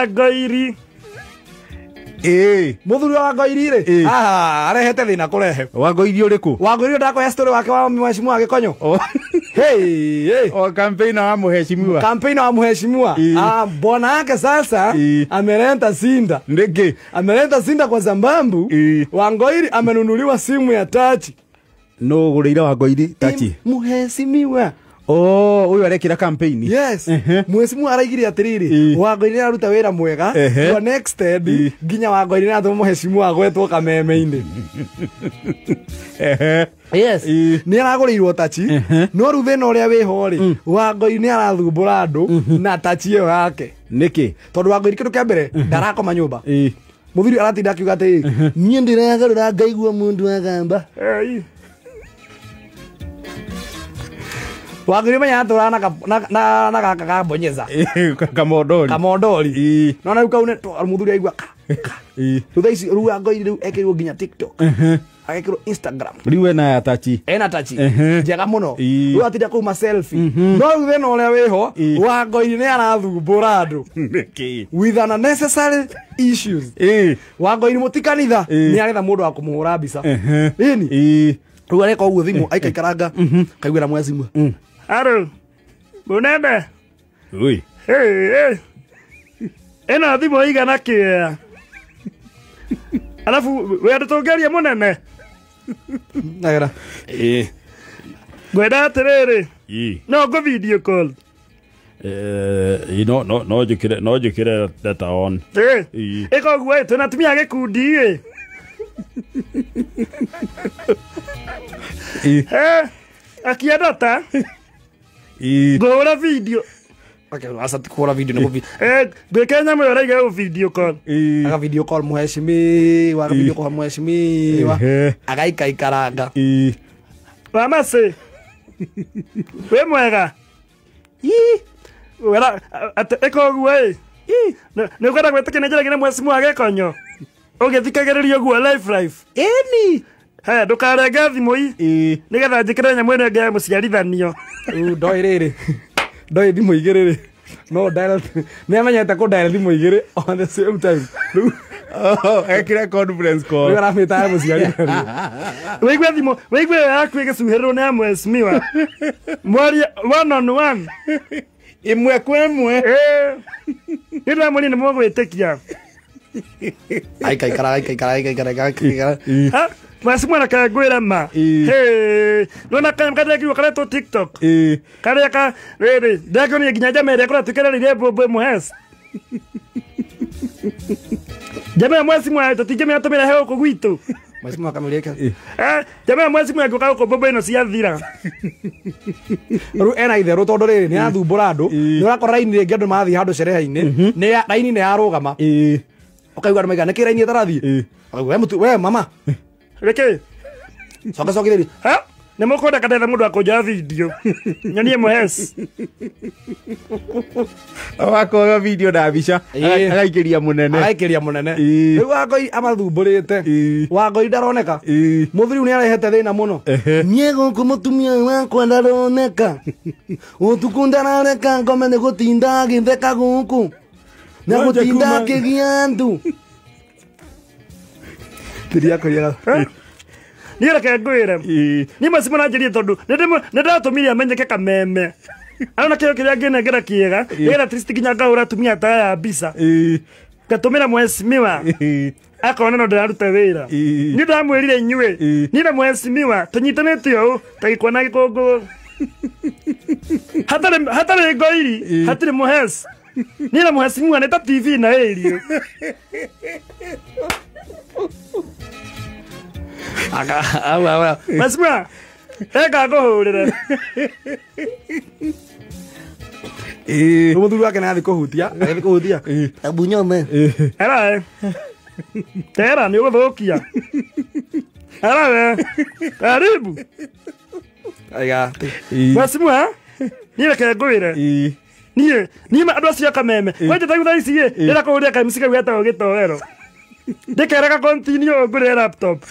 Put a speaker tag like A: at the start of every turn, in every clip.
A: Wangoiri.
B: Ĩĩ.
C: Muthuri wa Wangoiri rĩ,
B: Ĩĩ.
C: ah, arehete thĩna kũrehe.
B: Wangoiri ũrĩkũ?
C: Wangoiri ndakũhe story wake wa mheshimiwa Gĩkonyo.
B: O
C: Hey, hey.
B: o campaign wa mheshimiwa.
C: Campaign wa mheshimiwa.
B: Ĩĩ.
C: Ah, bwana yake sasa
B: Ĩĩ.
C: ameleta sinda.
B: Nĩkĩ?
C: Ameleta sinda kwa sababu
B: Ĩĩ.
C: Wangoiri amenunuliwa simu ya touch.
B: Nũ ũgũrĩire Wangoiri tachi?
C: Mheshimiwa.
B: Oh, ũyũ arekĩra campaign.
C: Yes.
B: Ehe.
C: Mheshimiwa araigire atiriri,
B: Ĩĩ.
C: Wangoiri nĩararuta wĩra mwega
B: Ehe.
C: to an extent
B: Ĩĩ.
C: nginya Wangoiri nĩaratũma mheshimiwa agwetwo kameme-inĩ.
B: Ehe.
C: Yes.
B: Ĩĩ.
C: Nĩ aragũrĩirwo tachi
B: Ehe.
C: no rĩu thĩna ũrĩa wĩho rĩ, Wangoiri nĩ arathumbũra andũ na tachi ĩyo yake.
B: Nĩkĩ?
C: Tondũ Wangoiri kĩndũ kĩa mbere ndarakoma nyũmba.
B: Ĩĩ.
C: Mũthuri aratinda akiuga atĩrĩrĩ, niĩ ndĩragarũra ngaigua mũndũ agamba.
A: Ei.
C: Wangoiri menya atũraga na gaka ka bonyeza.
B: Ĩĩ, kamondori.
C: Kamondori.
B: Ĩĩ.
C: No na rĩu kau nĩ mũthuri aigua ka ka.
B: Ĩĩ.
C: Rĩu thaa ici rĩu Wangoiri rĩu ekĩrirwo nginya TikTok. Agekĩrwo Instagram.
B: Rĩu ena ya tachi.
C: Ena tachi
B: Ehe.
C: njega mũno.
B: Ĩĩ.
C: Rĩu atinda kũu ma selfie. No rĩu thĩna ũrĩa wĩho,
B: Ĩĩ.
C: Wangoiri nĩ arathumbũra andũ
B: Nĩkĩ?
C: with unnecessary issues.
B: Ĩĩ.
C: Wangoiri mũtikanitha
B: Ĩĩ.
C: nĩ aretha mũndũ wa kũmũhũra mbica.
B: Ehe.
C: Ĩni.
B: Ĩĩ.
C: Rĩu areka ũguo thimũ aikaikaranga kaiguĩra mheshimiwa.
A: Aro. Munene.
B: Ui.
A: Hey, hey. Ĩno thimũ igana kĩa. Alafu we andũ tũngerie mũnene.
C: Nagera.
B: Ĩĩ.
A: Ngwenda atĩrĩrĩ,
B: Ĩĩ.
A: no ngũ video call.
B: Eh, no no no njĩkĩre no njĩkĩre data on.
A: Ĩ.
B: Ĩĩ.
A: Ĩka ũguo ĩ, twĩna atumia a gĩkundi ĩ.
B: Ĩĩ.
A: Eh, akia data,
B: Ĩĩ.
A: ngũhũra video.
C: Okay, aca ti kũhũra video nĩ kũvi.
A: Eh, ngwĩke nyamũ ĩyo ũraiga ũ video call.
B: Ĩĩ.
C: Aga video call mheshimiwa, aga video call mheshimiwa.
B: Ehe.
C: Agaikaikaranga.
B: Ĩĩ.
A: Wamacĩ. Wĩ mwega.
C: Ii.
A: Wera, atĩ ĩka ũguo ĩ. Nĩ ũkwenda gwĩtĩkia nĩ njĩra nginya mheshimiwa Gĩkonyo. Ũgĩthikagĩrĩria ũguo live live.
C: Ĩni.
A: He, ndũkarenge thimũ i.
B: Ĩĩ.
A: Nĩgetha njĩkĩre nyamũ ĩno ĩngĩ ya mũciarithanio.
C: Rĩu ndoĩ rĩrĩ. Ndoĩ thimũ igĩrĩ rĩ. No dial nĩ amenyete kũ dial thimũ igĩrĩ on the same time. Rĩu
B: Oh, ekĩre conference
C: rĩu
B: call.
C: aramĩta ya mũciarithanio.
A: Wĩigue thimũ, wĩigue ĩyo yaku ĩgĩcuhĩrĩrwo nĩ ya mheshimiwa. Mwarie one on one.
B: Ĩmwe kwa ĩmwe.
A: Ĩ. Nĩ ndamwĩrire nĩ mũgwĩtĩkia.
C: Aikaikara aikaikara aikaikara aikaikara.
A: Ha? Mheshimiwa reke ngwĩre ma.
B: Ĩ.
A: Hĩ. Nĩwona kanyamũ karĩa ndekirwo karetwo TikTok.
B: Ĩĩ.
A: Karĩa ka rĩrĩ ndekĩonire nginya njama ĩrĩa kũratuĩka ĩrarĩire mbũmbũ mũhes. Njama ya mheshimiwa tũtingĩmenya tũmĩrehe gũkũ gwitũ.
C: Mheshimiwa akamũria
A: Eh, njama ya mheshimiwa ĩngĩũka gũkũ mbũmbũ ĩno ciathira.
C: Rĩu ena itherũ tondũ rĩrĩ nĩ arathumbũra andũ.
B: Ĩĩ.
C: Nĩ ũrakora raini rĩngĩ andũ marathiĩ handũ cereha-inĩ. Nĩ raini nĩ yarũgama.
B: Ĩĩ.
C: Ũkaigua andũ maiga nĩkĩ raini ĩtarathiĩ?
B: Ĩĩ.
C: Ũkaigua, we mũtu we mama.
A: Rĩkĩ?
C: Coka cokithĩria.
A: Ha? Nĩ mũkwenda kandetha mũndũ wa kũnjoya video. Nyonie mũhes.
B: Wakoya video na mbica.
C: Ĩĩ.
B: Agaikĩria mũnene.
C: Agaikĩria mũnene.
B: Ĩĩ.
C: Rĩu Wangũi amathumbũrĩte.
B: Ĩĩ.
C: Wangũi ndaroneka.
B: Ĩĩ.
C: Mũthuri ũyũ nĩ arehete thĩna mũno.
B: Ehe.
C: Niĩ gũkũ mũtumia ũyũ wakwa ndaroneka. Ũtukũ ndarareka ngome nĩ gũtinda agĩtheka gũkũ. Na
B: Wanja
C: gũtinda
B: kuma-
C: akĩgia andũ. Thiria kũiyaga.
A: Ha? Niĩ reke ngwĩre.
B: Ĩĩ.
A: Niĩ mheshimiwa nanjĩrire tondũ nĩ ndatũmire amenyeke kameme. Arona kĩo kĩrĩa ngĩnengera kĩega, nĩgetha at least nginya ngahũra atumia ta aya mbica.
B: Ĩĩ.
A: Ngatũmĩra mheshimiwa
B: Ĩĩ.
A: akona no ndĩraruta wĩra.
B: Ĩĩ.
A: Niĩ ndamwĩrire inyuĩ,
B: Ĩĩ.
A: niĩ na mheshimiwa tũnyitanĩte ũũ ta gĩkwa na gĩkũngũgũ. Hatarĩ hatarĩ ngoiri,
B: Ĩĩ.
A: hatirĩ mũhes. Niĩ na mheshimiwa nĩ ta TV na ĩrio.
C: Aka au au.
A: Mheshimiwa, eka ngũhũrĩre.
B: Ĩĩ.
C: Rĩu mũthuri wake nĩ athiĩ kũhutia. Agĩthiĩ kũhutia.
B: Ĩĩ.
C: Ebu nyome.
B: Ĩĩ.
A: Era e. Tera nĩ ũgũthũkia. Era we. Karibu.
C: Aiga.
B: Ĩĩ.
A: Mheshimiwa, niĩ reke ngwĩre.
B: Ĩĩ.
A: Niĩ niĩ andũ acio a kameme. Wenje ta thaa ici ĩ, ndĩrenda kũhũrĩra ka MC kau getagwo gĩtoero. Ndĩkere ga continue ngũrĩre laptop.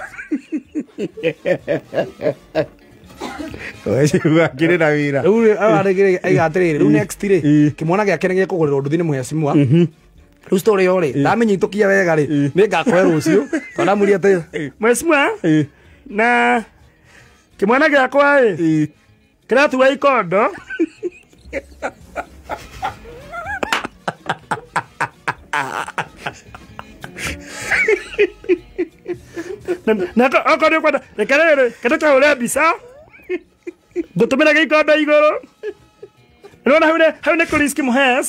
B: Mheshimiwa akĩrĩ na wĩra.
C: Rĩu rĩ, aiga atĩrĩrĩ, rĩu next rĩ,
B: Ĩĩ.
C: kĩmwana gĩake nĩ gĩkũgũrĩrwo nduthi nĩ mheshimiwa. Rĩu story ĩyo rĩ ndamĩnyitũkia wega rĩ nĩ ngakũhe rũciũ tondũ ndamũria atĩ
A: Mheshimiwa na kĩmwana gĩakwa ĩ kĩratua ikondo na okorwo nĩ ũkwenda reke rĩrĩ kĩndũ kĩhũre mbica ngũtũmĩra gĩikondo igũrũ nĩwona hau nĩ kũriski mũhes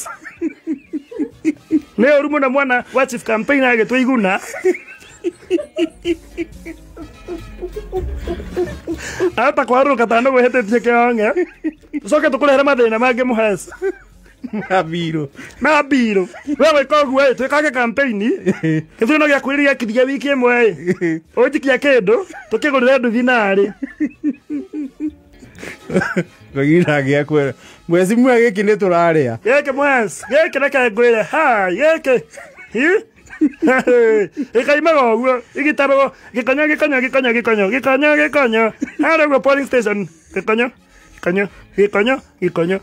A: nĩ ũru mũno mwana wa chief campaign agĩtwo iguna ahota kwarũrũka ta nĩgwĩhĩtĩtie kĩonge tũcoke tũkũrehere mathĩna mangĩ mũhes
D: Mabiro.
A: Mabiro. We gwĩka ũguo ĩ twĩkage campaign gĩthurano gĩakuhĩrĩria gĩkinyia wiki ĩmwe ĩ ũnjikia kĩndũ tũkĩgũrĩre nduthi narĩ
D: Twagira gĩakwĩra. Mheshimiwa gĩkĩ nĩ tũrarĩa.
A: Gĩkĩ mũhes gĩkĩ reke ngwĩre hai gĩkĩ hi gĩkaimaga ũguo igĩtarwo gĩkonyo gĩkonyo gĩkonyo gĩkonyo gĩkonyo gĩkonyo harĩa ũguo polling station gĩkonyo gĩkonyo gĩkonyo gĩkonyo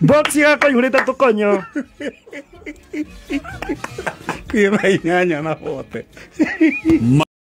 A: box yakwa ihũrĩte tũkonyo
D: Kĩ thaa 8:40.